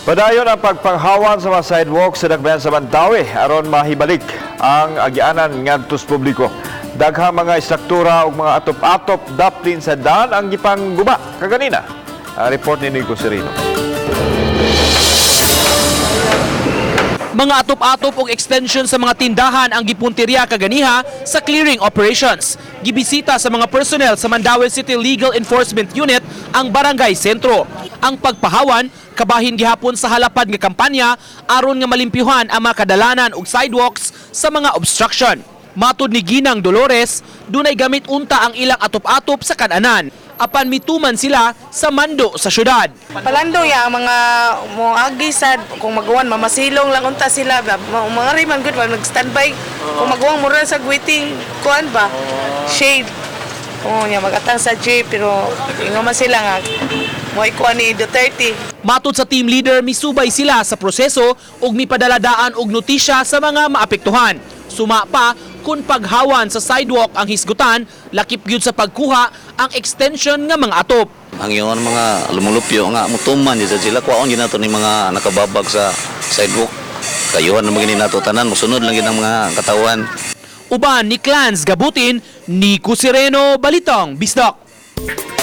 Padayon ang pagpanghawan sa mga sidewalk sa dakbayan sa Mandaue aron mahibalik ang agianan ngadto sa publiko. Daghang mga istruktura ug mga atop-atop daplin sa daan ang gipangguba kaganina. Ang report ni Nico Serino. Mga atop-atop og extension sa mga tindahan ang gipuntirya kaganiha sa clearing operations. Gibisita sa mga personnel sa Mandaue City Legal Enforcement Unit ang Barangay Sentro. Ang pagpahawan kabahin gihapon sa halapad nga kampanya aron nga malimpyuhan ang mga kadalanan ug sidewalks sa mga obstruction. Matud ni Ginang Dolores, dunay gamit unta ang ilang atop-atop sa kananan apan mituman sila sa mando sa syudad. Palando ya ang mga moagi sad kung maguwan mamasilong lang unta sila ba mga ri man gud nag standby kung maguwang mura sa waiting kuan ba shade. Oh, nya magatang sa jeep pero ingon man sila nga mo kuan ni Duterte. Matod sa team leader, misubay sila sa proseso ug mipadala-daan og notisya sa mga maapektuhan. Suma pa kung paghawan sa sidewalk ang hisgutan, lakip gyud sa pagkuha ang extension nga mga atop. Ang iyon mga lumulupyo nga mutuman di sila, kuwaon gyud nato ni mga nakababag sa sidewalk. Kayuhan naman gini nato tanan, mosunod lang gid ang mga katawan. Uban ni Clans Gabutin, Nico Sereno, Balitang Bisdak.